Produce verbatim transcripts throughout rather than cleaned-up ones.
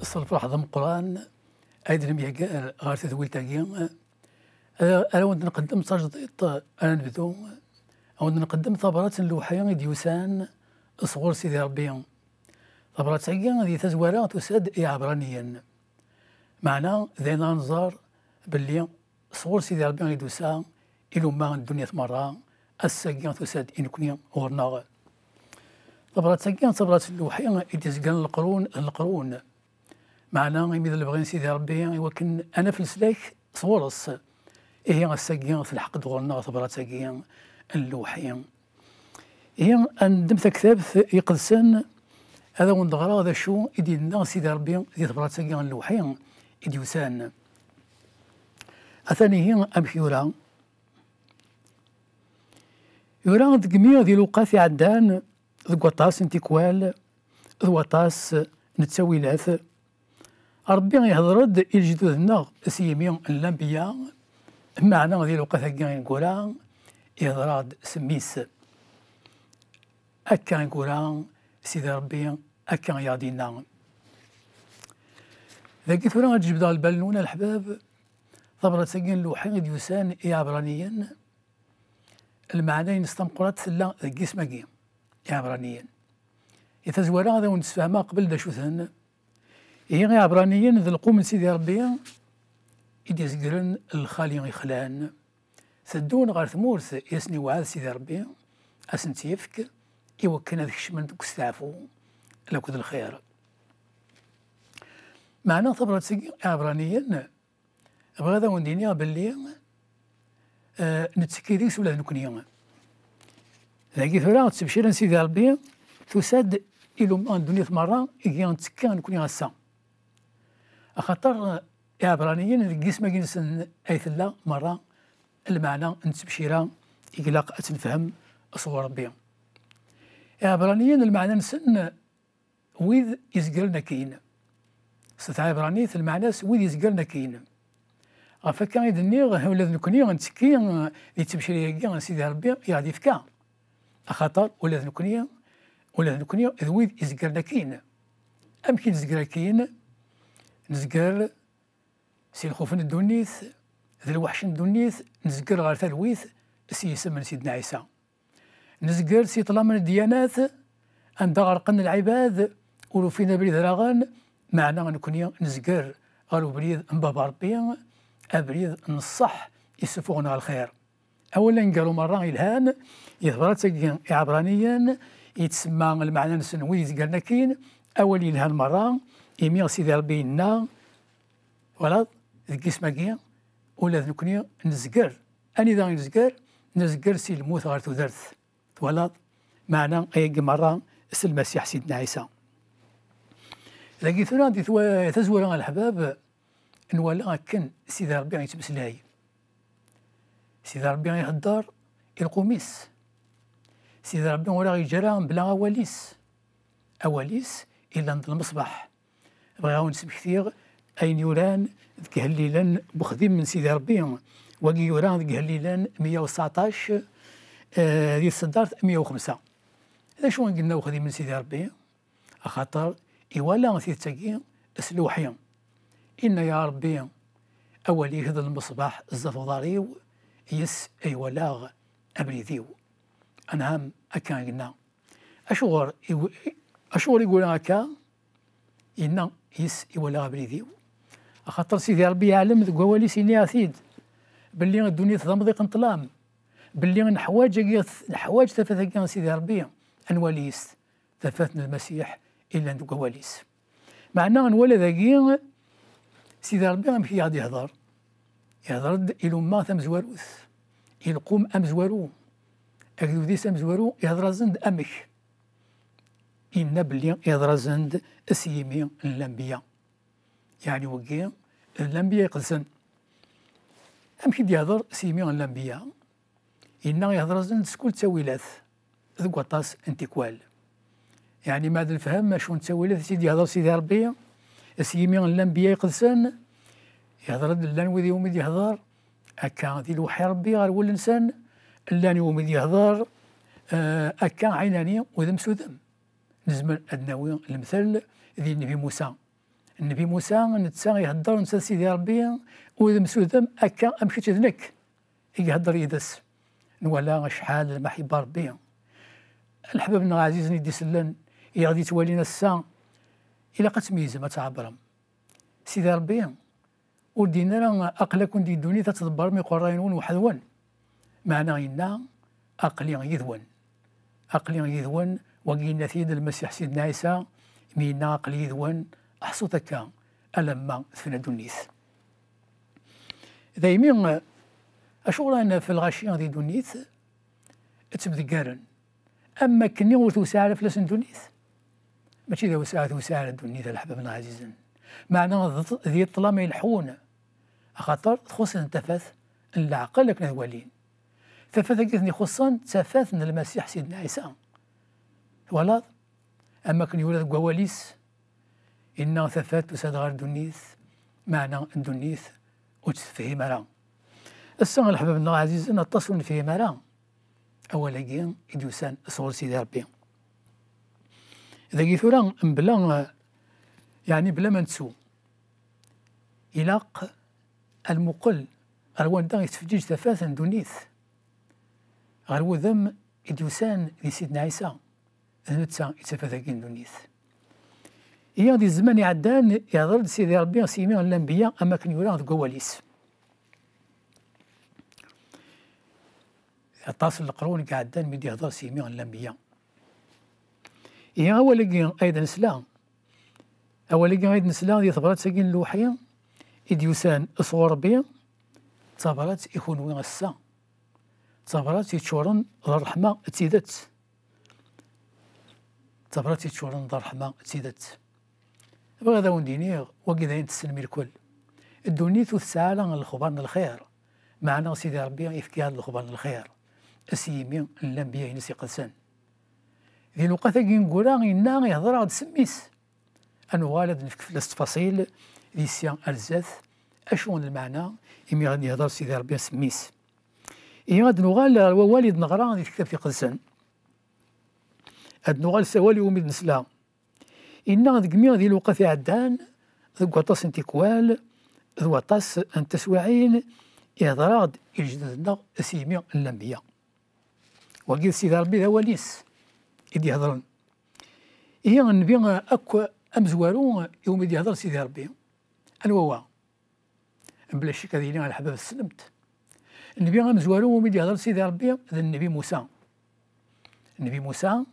S lferḥ d ameqqran ay d-nemyager ɣer tedwilt-agi, ara wen-d-nqeddem tajdiṭ ara nebdu, ad wen-d-nqeddem tabrat n lewḥi i d-yusan sɣur Sidi Ṛebbi. Tabrat-agi di tazwara tusa-d i Iɛebṛaniyen. Meɛna d ayen ara nẓer belli sɣur Sidi Ṛebbi i d-tusa i lumma n ddunit merra, ass-agi tusa-d i nekni ɣur-neɣ. Tabrat-agi d tabrat n lewḥi i d-izgan leqrun d leqrun. Meɛna imi d lebɣi n Sidi Ṛebbi i wakken ad naf leslak sɣur-s, ihi ass-agi telḥeq-d ɣur-neɣ tabrat-agi n lewḥi. Ihi ad neddem taktabt iqedsen, ad awen-d-ɣreɣ d acu i d-yenna Sidi Ṛebbi di tebrat-agi n lewḥi i d-yusan. Atan ihi amek yura. Yura deg mi di lewqat iɛeddan, deg waṭas n tikwal d waṭas n ttawilat, Ṛebbi ihder-d i lejdud-nneɣ s yimi n lanbeyya, meɛna di lewqat-agi ineggura ihder-aɣ-d s mmi-s. Akka ineggura Sidi Ṛebbi, akka i aɣ-d-yenna. Dagi tura ad jebdeɣ lbal-nwen a leḥbab, tabrat-agi n lewḥi i d-yusan i Iɛebṛaniyen, lmeɛna-ines tameqqrant tella deg yisem-agi, Iɛebṛaniyen. I tazwara ad awen-d-sfehmeɣ qbel d acu-ten. Ihi Iɛebṛaniyen d lqum n Sidi Ṛebbi i d-izegren lxali ixlan. Teddun ɣer tmurt i asen-iwɛed Sidi Ṛebbi, ad sen-tt-yefk i wakken ad kecmen deg usteɛfu akked lxir. Meɛna tabrat-agi Iɛebṛaniyen, bɣiɣ ad awen-d-iniɣ belli, eh, nettekki deg-s ula d nekni. Dagi tura, ttebcira n Sidi Ṛebbi tusa-d i lumma n ddunit merra i nettekki nekni ass-a. Axaṭer Iɛebṛaniyen deg yisem-agi-nsen ay tella merra lmeɛna n ttebcira i ilaq ad tt-nefhem sɣur Ṛebbi. Iɛebṛaniyen lmeɛna-nsen wid izegren akkin. S tɛebṛanit lmeɛna-s wid izegren akkin. Ɣef akka i d-nniɣ, ula d nekni nettekki di ttebcira-agi n Sidi Ṛebbi i aɣ-d-ifka. Axaṭer ula d nekni, ula d nekni d wid izegren akkin. Amek i nezger akkin? Nezger si lxuf n ddunit, d lweḥc n ddunit, nezger ɣer talwit s yisem n Sidna Ɛisa. Nezger si ṭṭlam n ddyanat, anda ɣerqen lɛibad, ur ufin abrid raɣen, meɛna nekni nezger ɣer ubrid n Baba Ṛebbi, abrid n ṣṣeḥ yessufuɣen ɣer lxir. Awal aneggaru merra yelhan, i tebrat-agi Iɛebṛaniyen, yettsemma lmeɛna-nsen wid izegren akkin, awal yelhan merra, imi Sidi Ṛebbi yenna, twalaḍ, deg yisem-agi, ula d nekni nezger. Anida i nezger? Nezger si lmut ɣer tudert. Twalaḍ? Meɛna ayagi merra s Lmasiḥ Sidna Ɛisa. Dagi tura di twa-, tazwara a leḥbab, nwala akken Sidi Ṛebbi yettmeslay. Sidi Ṛebbi ihedder i lqum-is. Sidi Ṛebbi ur aɣ-yeǧǧa ara mebla awal-is. Awal-is illan d lmeṣbaḥ. Bɣiɣ ad wen-smektiɣ ayen yuran deg Ihellilen n uxdim n Sidi Ṛebbi. Wagi yura deg Ihellilen meyya u tseɛṭac, eh, di tseddart meyya u xemsa. D acu i yenna uxdim n Sidi Ṛebbi? Axaṭer iwala tidet-agi s lewḥi. Inna: "Ya Ṛebbi, awal-ik d lmeṣbaḥ zdat uḍar-iw, yes ay walaɣ abrid-iw." Anɛam, akka i yenna. Acuɣer i, acuɣer i yura akka? Yenna: "Yes i walaɣ abrid-iw." Axaṭer Sidi Ṛebbi yeɛlem deg wawal-is, yenna-aɣ-t-id, belli ddunit d amḍiq n ṭṭlam, belli neḥwaǧ agi, neḥwaǧ tafat-agi n Sidi Ṛebbi, ad nwali yes. Tafat n Lmasiḥ i llan deg wawal-is. Meɛna nwala dagi Sidi Ṛebbi amek i aɣ-d-ihder. Ihder-d i lumma tamezwarut, i lqum amezwaru, agdud-is amezwaru, ihder-asen-d amek? Inna belli ihder-asen-d s yimi n lanbiya. Yeɛni wagi d lanbiya iqedsen. Amek i d-ihder s yimi n lanbiya? Yenna ihder-asen-d s kul ttawilat deg waṭas n tikwal. Yeɛni ma ad nefhem acu n ttawilat i d-yehder Sidi Ṛebbi s yimi n lanbiya iqedsen, ihder-d, llan wid iwumi d-yehder akka di lweḥi Ṛebbi ɣer wul-nsen, llan iwumi d-yehder, eh, akka ɛinani, udem s udem. Nezmer ad nawi lemtel di Nnbi Musa. Nnbi Musa netta ihedder netta d Sidi Ṛebbi, udem s udem akka am kečč d nekk i ihedder yid-s. Nwala acḥal lmaḥibba Ṛebbi. Leḥbab-nneɣ ɛzizen i d-isellen, i aɣ-d-yettwalin ass-a, ilaq ad tmeyyzem, ad tɛebṛem. Sidi Ṛebbi ur d-yenni ara aql-aken di ddunit ad tḍebbrem iqerray-nwen weḥd-wen. Meɛna yenna aql-i yid-wen. Aql-i yid-wen, wagi yenna-t-id Lmasiḥ Sidna Ɛisa, mi yenna aql-i yid-wen, ḥṣut akka alamma tefna ddunit. Daymi, acuɣer ara naf lɣaci di ddunit ttmdeggaren? Am wakken ur tewseɛ ara fell-asen ddunit. Mačči d awesɛa tewseɛ ara ddunit, a leḥbab-nneɣ ɛzizen. Meɛna d, d ṭṭlam ileḥḥun, axaṭer txuṣ-iten tafat n leɛqel akken ad walin. Tafat-agi ten-ixuṣṣen d tafat n Lmasiḥ Sidna Ɛisa. Twalaḍ? Am wakken yura deg wawal-is, inna tafat tusa-d ɣer ddunit, meɛna ddunit ur tt-tefhim ara. Ass-a, a leḥbab-nneɣ ɛzizen, aṭas ur nefhim ara awal-agi i d-yusan sɣur Sidi Ṛebbi. Dagi tura, mebla, yeɛni bla ma nettu, ilaq ad nmuqel ɣer wanda i tettfeǧǧiǧ tafat n ddunit, ɣer wudem i d-yusan di Sidna Ɛisa, d netta i d tafat-agi n ddunit. Ihi di zzman iɛeddan, ihḍer-d Sidi Ṛebbi s yimi n lanbeyya, am wakken yura deg wawal-is. Aṭas n leqrun i iɛeddan mi d-ihḍer s yimi n lanbeyya. Ihi awal-agi ay d-nesla, awal-agi ay d-nesla di tebṛat-agi n lewḥi i d-yusan sɣur Ṛebbi, d tabṛat i kunwi ass-a, d tabṛat yeččuren d ṛṛeḥma d tidet. D tabṛat yeččuren d ṛṛeḥma d tidet. Bɣiɣ ad awen-d-iniɣ, wagi d ayen tessnem irkel. Ddunit ur tesɛi ara lexbar n lxir, meɛna Sidi Ṛebbi yefka-aɣ-d lexbar n lxir s yimi n lanbeyya-ines iqedsen. Di lewqat-agi ineggura, yenna, ihḍer-aɣ-d s mmi-s. Ad nuɣal ad nefk fell-as ttfaṣil, di sya ar zdat, acu n lmeɛna imi ad yehḍer Sidi Ṛebbi s mmi-s. Ihi ad nuɣal ɣer wawal i d-neɣra di tektabt iqedsen. Ad nuɣal s awal iwumi d-nesla. Inna deg mi di lewqat iɛeddan, deg waṭas n tikwal, d waṭas n teswiɛin, ihḍer-aɣ-d i lejdud-nneɣ s yimi n lanbeyya. Wagi d Sidi Ṛebbi d awal-is i d-ihedṛen. Ihi nnbi akk amezwaru iwumi d-ihdeṛ Sidi Ṛebbi, anwa wa? Bla ccek ad yili a leḥbab tessnem-t. Nnbi amezwaru umi d-yehder Sidi Ṛebbi d Nnbi Musa. Nnbi Musa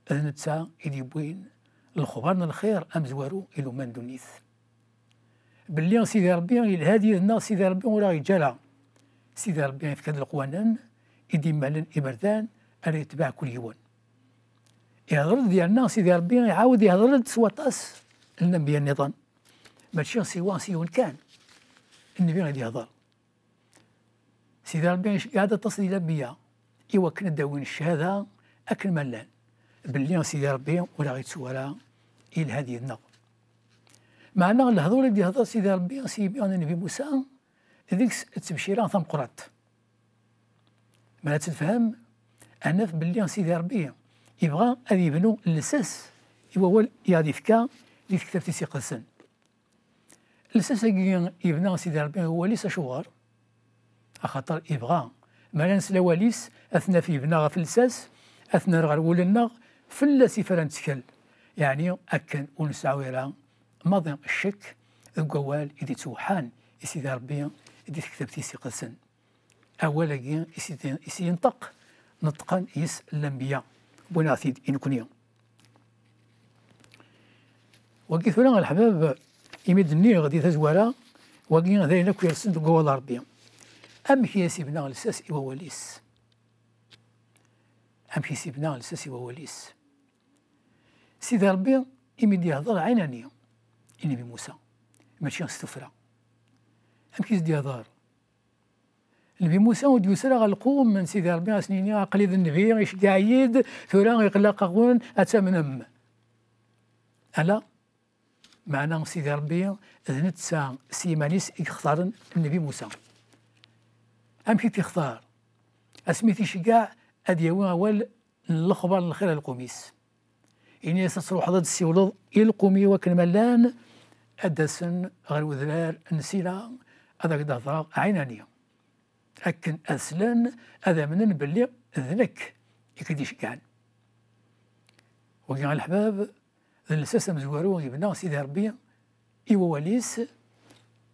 d netta i d-yewwin lexbar n lxir amezwaru i lumma n ddunit. Belli Sidi Ṛebbi yelha-d yid-neɣ, Sidi Ṛebbi ur aɣ-yeǧǧa ara. Sidi Ṛebbi yefka-d leqwanen i d-immalen iberdan ara yetbeɛ kul yiwen. Ihder-d yerna Sidi Ṛebbi iɛawed ihder-d s waṭas n lanbeyya nniḍen. Mačči siwa s yiwen kan nnbi i d-ihder. Sidi Ṛebbi iceggeɛ-d aṭas di lanbeyya i wakken ad d-awin ccahada akken ma llan, belli Sidi Ṛebbi ur aɣ-ittu ara, yelha-d yid-neɣ. Meɛna lehdur i d-ihder Sidi Ṛebbi s yimi n nnbi Musa, deg-s ttebcira tameqqrant. Mi ara tt-nefhem, ad naf belli Sidi Ṛebbi yebɣa ad yebnu llsas i wawal i aɣ-d-ifka di tektabt-is iqedsen. Llsas-agi yebna Sidi Ṛebbi i wawal-is, acuɣer? Axaṭer yebɣa, mi ara nsel awal-is, ad t-naf yebna ɣef llsas, ad t-nerr ɣer wul-nneɣ, fell-as i f ara nettkel. Yeɛni akken ur nseɛɛu ara maḍi ccek deg wawal i d-ittweḥḥan i Sidi Ṛebbi di tektabt-is iqedsen. Awal-agi i s-, i s-yenṭeq, neṭqen yis lanbeyya, wwin-aɣ-t-id i nekni. Wagi tura, a leḥbab, imi d-nniɣ di tazwara, wagi d ayen akk yersen deg wawal n Ṛebbi. Amek i as-ibna lsas i wawal-is? Amek i s-ibna lsas i wawal-is? Sidi Ṛebbi, imi d-yehder ɛinani i Nnbi Musa, mačči s tuffra. Amek i s-d-yehder? Nnbi Musa ur d-yusi ara ɣer lqum n Sidi Ṛebbi, a s-nini, aql-i d nnbi, iceggeɛ-iyi-d, tura iqlaq-awen ad tamnem. Ala, meɛna Sidi Ṛebbi d netta s yiman-is i yextaren Nnbi Musa. Amek i t-yextar? Asmi t-iceggeɛ ad yawi awal n lexbar n lxir a lqum-is. Ini-as ad truḥeḍ ad d-ssiwleḍ i lqum-iw akken ma llan, ad d-asen ɣer wedrar n Sila, ad ak-d-hedreɣ ɛinani. Akken ad slen, ad amnen belli d nekk i k-id-iceggɛen. Wagi a leḥbab, d lsas amezwaru yebna Sidi Ṛebbi i wawal-is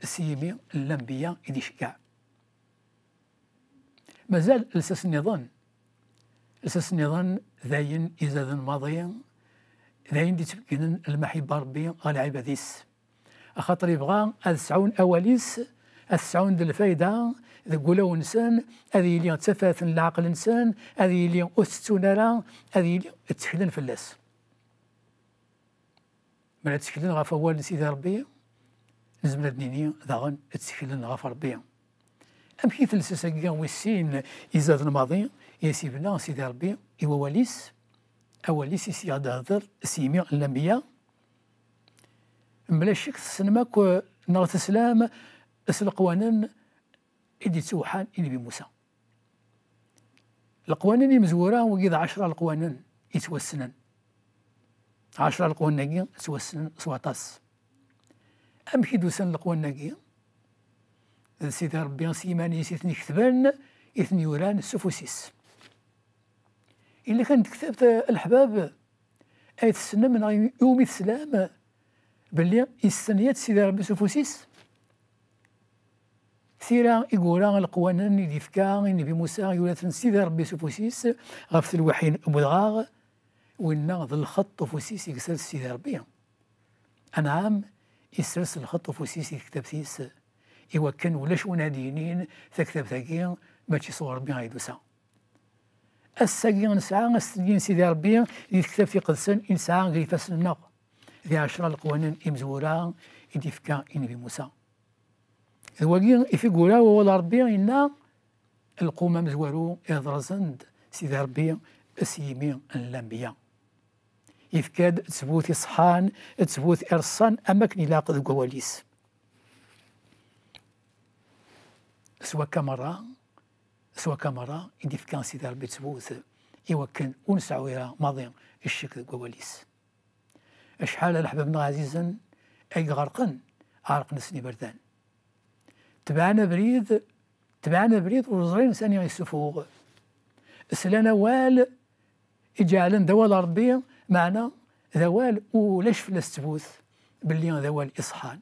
s yimi n lanbeyya i d-iceggeɛ. Mazal lsas nniḍen. Lsas nniḍen d ayen izaden maḍi, d ayen d-ittbegginen lmaḥibba n Ṛebbi ɣer lɛibad-is. Axaṭer yebɣa ad sɛun awal-is, ad sɛun d lfayda deg wulawen-nsen, ad yili d tafat n leɛqel-nsen, ad yili ur t-ttettun ara, ad yili tteklen fell-as. Mi ara tteklen ɣef wawal n Sidi Ṛebbi, nezmer ad d-nini daɣen tteklen ɣef Ṛebbi. Amek i t-lsas-agi wis sin izaden maḍi i as-yebna Sidi Ṛebbi i wawal-is? Awal-is i s-yehder s yimi n lanbeyya. Mebla ccek tessnem akk neɣ teslam s leqwanen i d-ittewḥan i Nnbi Musa. Leqwanen imezwura, wigi d ɛecra leqwanen yettwassnen. Ɛecra leqwanen-agi ttwassnen s waṭas. Amek i d-usan leqwanen-agi? D Sidi Ṛebbi s yiman-is i ten-iketben, i ten-yuran s ufus-is. Yella kan deg tektabt, a leḥbab, ay tessnem neɣ iwumi teslam belli yestenya-tt Sidi Ṛebbi s ufus-is? Tira i yura leqwanen i d-yefka i Nnbi Musa, yura-ten Sidi Ṛebbi s ufus-is ɣef telwiḥin n wedɣaɣ, winna d lxeṭṭ ufus-is i yessers Sidi Ṛebbi. Anɛam, yessers lxeṭṭ ufus-is i tektabt-is, iwakken ulac win ad d-yinin taktabt-agi mačči sɣur Ṛebbi ay d-tusa. Ass-agi nesɛa astenyi n Sidi Ṛebbi di tektabt iqedsen i nesɛa gar ifassen-nneɣ. Di ɛecra leqwanen imezwura i d-ifka i Nnbi Musa. D wagi i t-igura wawal Ṛebbi, yenna: "Lqum amezwaru iḍerzen-d Sidi Ṛebbi s yimi n lanbeyya." Ifka-d ttbut iṣeḥḥan, ttbut ireṣṣan, am wakken ilaq deg wawal-is. S wakka merra, s wakka merra i d-ifka Sidi Ṛebbi ttbut, i wakken ur nseɛɛu ara maḍi ccek deg wawal-is. Acḥal a leḥbab-nneɣ ɛzizen ay iɣerqen, ɛerqen-asen iberdan. Tebɛen abrid, tebɛen abrid ur ẓrin sani isufuɣ. Slan awal i ǧeɛlen d awal n Ṛebbi, meɛna d awal ulac fell-as ttbut, belli d awal iṣeḥḥan.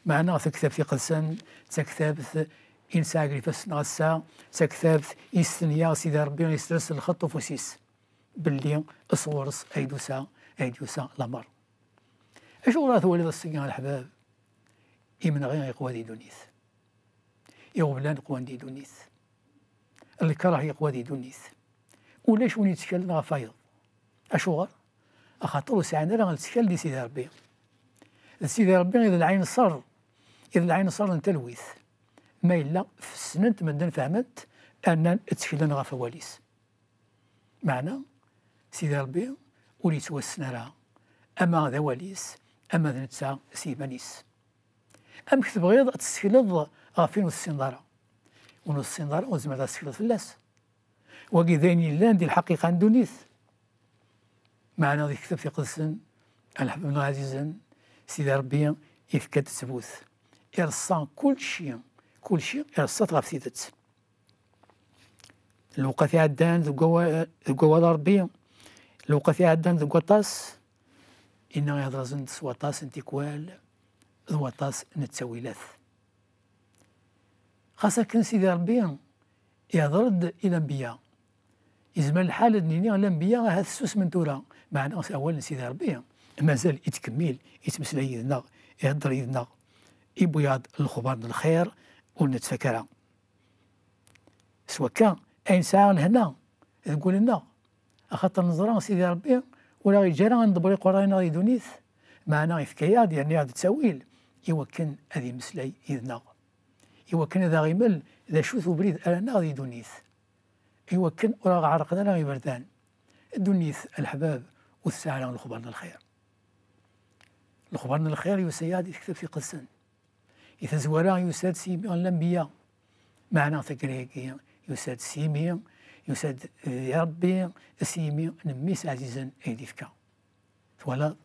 Meɛna taktabt iqedsen d taktabt i nesɛa gar ifassen-nneɣ ass-a, d taktabt i yestenya Sidi Ṛebbi, yessers lxeṭṭ ufus-is, belli sɣur-s ay d-tusa, ay d-yusa lameṛ. Acuɣer ara twaliḍ ass-agi a leḥbab? Imenɣi iqwa di ddunit. Iɣeblan qwan di ddunit. Lkerh yeqwa di ddunit. Ulac win yettkalen ɣef wayeḍ. Acuɣer? Axaṭer ur sɛin ara lettkal di Sidi Ṛebbi. D Sidi Ṛebbi i d lɛinṣer, i d lɛinṣer n talwit. Ma yella fessnen-t medden, fehmen-t, rnan tteklen ɣef wawal-is. Meɛna, Sidi Ṛebbi ur yettwassen ara, ama d awal-is, ama d netta s yiman-is. Amek tebɣiḍ ad tessekleḍ ɣef win ur tessineḍ ara? Win ur tessineḍ ara, ur tezmireḍ ad tessekleḍ fell-as. Wagi d ayen yellan di lḥaqiqa n ddunit. Meɛna di tektabt iqedsen, a leḥbab-nneɣ ɛzizen, Sidi Ṛebbi yefka-d ttbut. Ireṣṣa kulci, kulci ireṣṣa-t ɣef tidet. Lewqat iɛeddan deg wawa-, deg wawal n Ṛebbi, lewqat iɛeddan deg waṭas, inna iḍrazen-d s waṭas n tikwal, d waṭas n ttawilat. Xas akken Sidi Ṛebbi ihder-d i lanbeyya, yezmer lḥal ad d-nini lanbeyya ahat ssusmen tura, meɛna s awal n Sidi Ṛebbi mazal ittkemmil, ittmeslay yid-neɣ, ihedder yid-neɣ, iwwi-yaɣ-d lexbar n lxir ur nettfak ara. S wakka ay nesɛa lehna deg wul-nneɣ, axaṭer neẓra Sidi Ṛebbi ur aɣ-yeǧǧi ara ad nḍebber iqerray-nneɣ di ddunit, meɛna yefka-yaɣ-d, yerna-yaɣ-d ttawil i wakken ad imeslay yid-neɣ, i wakken ad aɣ-imel d acu-t ubrid ara naɣ di ddunit, i wakken ur aɣ-ɛerqen ara iberdan. Ddunit, a leḥbab, ur tesɛi ara lexbar n lxir. Lexbar n lxir yusa-yaɣ-d di tektabt iqedsen. Di tazwara, yusa-d s yimi n lanbeyya. Meɛna taggara-agi, yusa-d s yimi, yusa-d di Ṛebbi, s yimi n Mmi-s ɛzizen ay d-ifka. Twalaḍ?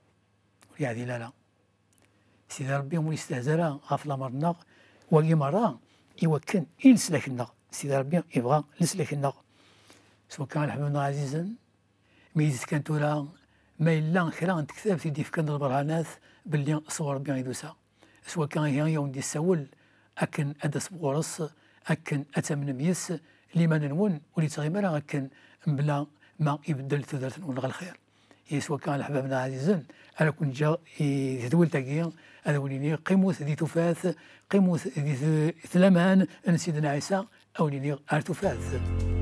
Ur yeɛdil ara. Sidi Ṛebbi ur yestehza ara ɣef lameṛ-nneɣ, wagi meṛṛa i wakken i leslak-nneɣ. Sidi Ṛebbi yebɣa leslak-nneɣ. S wakka, a leḥbab-nneɣ ɛzizen, mi yi-d-fkan tura, ma yella kra n tektabt i d-yefkan d lberhanat belli sɣur Ṛebbi i d-tusa. S wakka ihi i awen-d-yessawel akken ad d-tasem ɣur-s, akken ad tamnem yis liman-nwen, ur yettɣimi ara akken mebla ma ibeddel tudert-nwen ɣer lxir. Ihi s wakka, a leḥbab-nneɣ ɛzizen, ara ken-ǧǧeɣ i tedwilt-agi, ad awen-iniɣ qimut di tufat, qimut di t-, tlaman n Sidna Ɛisa, a wen-iniɣ ar tufat.